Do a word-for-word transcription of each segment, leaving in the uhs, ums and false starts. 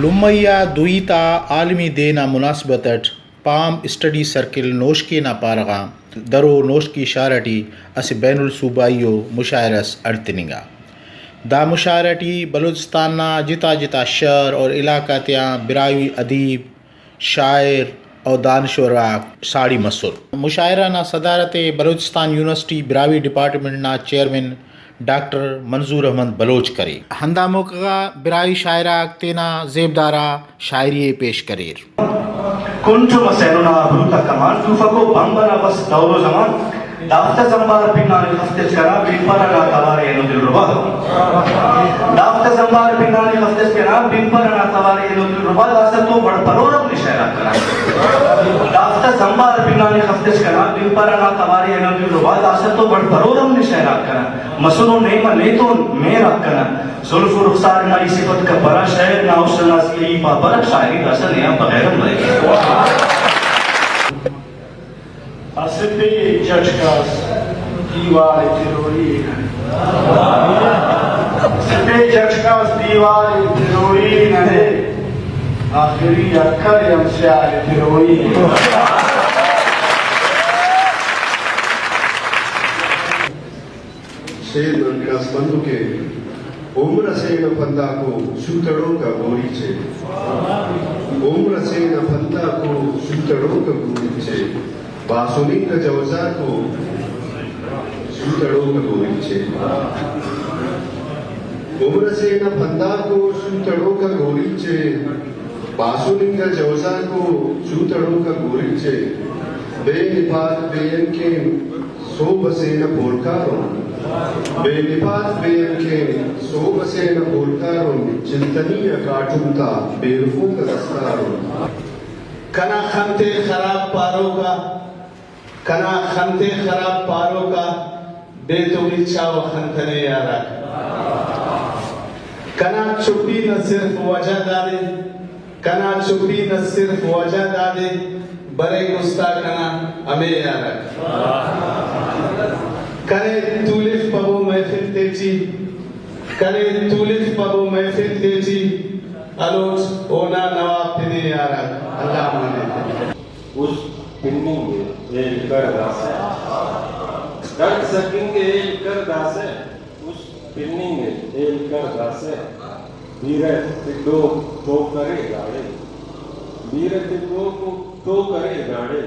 لمئی آ دوئی تا عالمی دے نا مناسبت اٹ پام اسٹڈی سرکل نوشکے نا پارہ غان درو نوشکی شار اٹی اسہ بین الصوبائی ءُ مشاعرہ ئس ہڑتننگا۔ دا مشاعرہ ٹی بلوچستان نا جتا جتا شہر اور علاقہ تیان براہوئی ادیب، شاعر و دانشور آک ساڑی مسر۔ مشاعرہ نا صدارت ءِ بلوچستان یونیورسٹی براہوئی ڈیپارٹمنٹ نا چیئرمین ڈاکٹر منظور احمد بلوچ کرے۔ ہندا موقع غا براہوئی شاعر آک تینا زیبدار آ شاعری ءِ پیش کریر۔ کنٹ مسینو نا ابرو تا کمان، طوفک و بمب ئنا بس دور و زمان۔ دافتا زمبار پنانے خفتش کنا، بنپر ئنا توارے اینو دلربا۔ دافتا زمبار پنانے خفتش کنا، بنپر ئنا توارے اینو دلربا، داسہ تو وڑ پرورم نشہ ئنا کنا۔ دافتا زمبار پنانے خفتش کنا، بنپر ئنا توارے اینو دلربا، داسہ تو وڑ پرورم نشہ ئنا کنا۔ مسنو نیمہ نیتون مہر آک کنا۔ زلف و رخسار نا ای صفت کپرہ، شعر نا حسن نا زی ای پاپرہ، شاعری داسہ نے آن بغیر ہم مریک۔ اسہ پین جھٹکاس دیوال ءِ تروئی ءِ ننے۔ اسہ پین جھٹکاس دیوال ءِ تروئی ءِ ننے۔ آخری اکھر ءِ ہم سیال ءِ تروئی ءِ۔ شعر نا کڑاس بندغ ءِ۔ عمر اسے نا پنداکو سو تڑوک آ گوریچ ءِ۔ عمر اسے نا پنداکو سو تڑوک آ گوریچ ءِ۔ باسن انگا جوزاکو سو تڑوک آ گوریچ ءِ۔ عمر اسے نا پنداکو سو تڑوک آ گوریچ ءِ۔ باسن انگا جوزاکو سو تڑوک آ گوریچ ءِ۔ بے نپاک بے ہنکین سہب اسے نا پول کارم۔ بے نپاک بے ہنکین سہب اسے نا پول کارم، چلتنی آ کاٹم تا بے رفوک آ دستارم۔ کنا خن تے خراب پاروکا، کنا خن تے خراب پاروکا، بے تو گچا و خنتنے یارا۔ کنا چپی نا صرف وجہ دادے، کنا چپی نا صرف وجہ دادے، بریک استا کنا ہمے یارک۔ کنے تولف پبو محفل تیٹی، کنے تولف پبو محفل تیٹی، ہلوٹ اونا نواب پنے یارک۔ اللہ مانے۔ است پننگ ءِ ہیل کر داسہ۔ درد سکنگ ءِ ہیل کر داسہ۔ است پننگ ءِ ہیل کر داسہ۔ بیرہ تدوک ٹوک کرے داڑے۔ بیرہ تدوک ٹوک کرے داڑے۔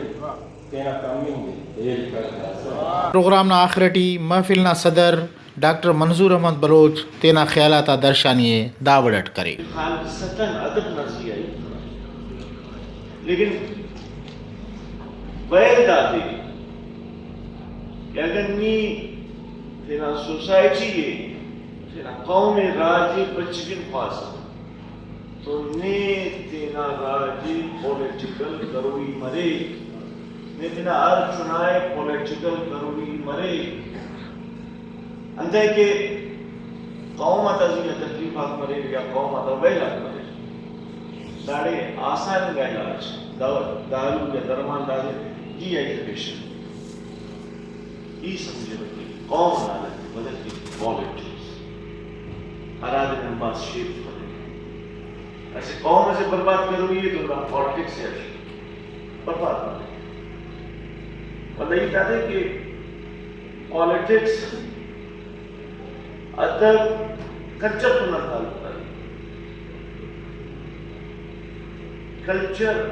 تینا کمنگ ءِ ہیل کر داسہ۔ پروگرام نا آخر ٹی محفل نا صدر ڈاکٹر منظور احمد بلوچ تینا خیالات آ درشانی ءِ دا وڑ اٹ کرے۔ خالصتاً ادب نا زی آ ہیت، لیکن ویل دادے کہ اگر نی تینا سوسائٹی ءِ، تینا قوم ءِ، راج ءِ بچفن خواسہ، تو نے تینا راج ءِ پولیٹیکل کروئی مریک، نے تینا ہر چنا ءِ پولیٹیکل کروئی مریک۔ انتئے کہ قوم آتا زی آ تکلیف آک مریر یا قوم آتا ویل آک مریر، داڑے آسان انگا علاج، دا-، دارو یا درمان دادے ای آئی پیشن۔ ای سمجھبہ کہ قوم نا حالت ءِ بدل کیک پالیٹکس، ہرادے نن بھاز شیف خلک۔ اسہ قوم اسے برباد کروئی ءِ تو دا پالیٹکس ءِ برباد مریک۔ ولدا ہیت دادے کہ پالیٹکس، ادب، کلچر تون ہم تعلق داری۔ کلچر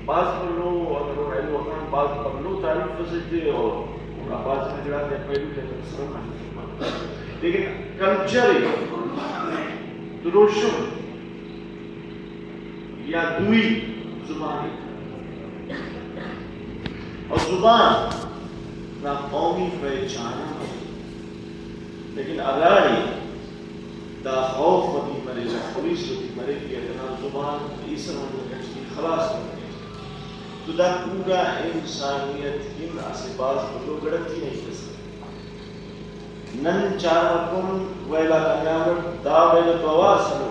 بھاز بھلو، اگر او ایلو اکان بھاز بھلو تعریف اسے تے اور اونا بھاز گڑا تے پہلو تے سر۔ لیکن کلچر دروشم یا دوئی زبان ءِ۔ اور زبان نا قومی پہچان ءِ۔ لیکن ہراڑے دا خوف ودی مرے، دا خلیس ودی مرے کہ اگہ نا زبان ایسر ہندن گچ ٹی خلاس مرے، تو دا پورا انسانیت کن اسہ بھاز بھلو گڑتی نا ہیت ئسے۔ نن چارفن ویل آتا نیام اٹ دا ویل تو اوار سلو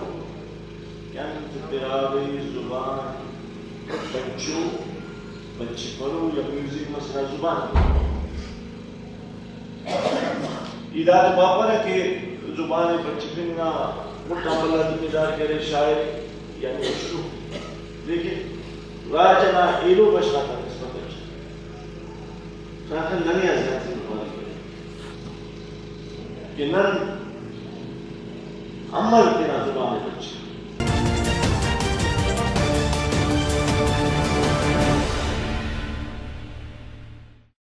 کہ انت براہوئی زبان بچو، بچفرو یا میوزیم اس نا زبان۔ ای دادے پاپرہ کہ زبان ءِ بچفنگ نا ملک آن بھلا ذمہ دار کہ ارے شاعر یعنی اشرف، لیکن راج انا ایلو بشخ آتا نسبت اٹ داخہ ننے آ زیات ذمہ واری ارے کہ نن عمل تینا زبان ءِ بچے۔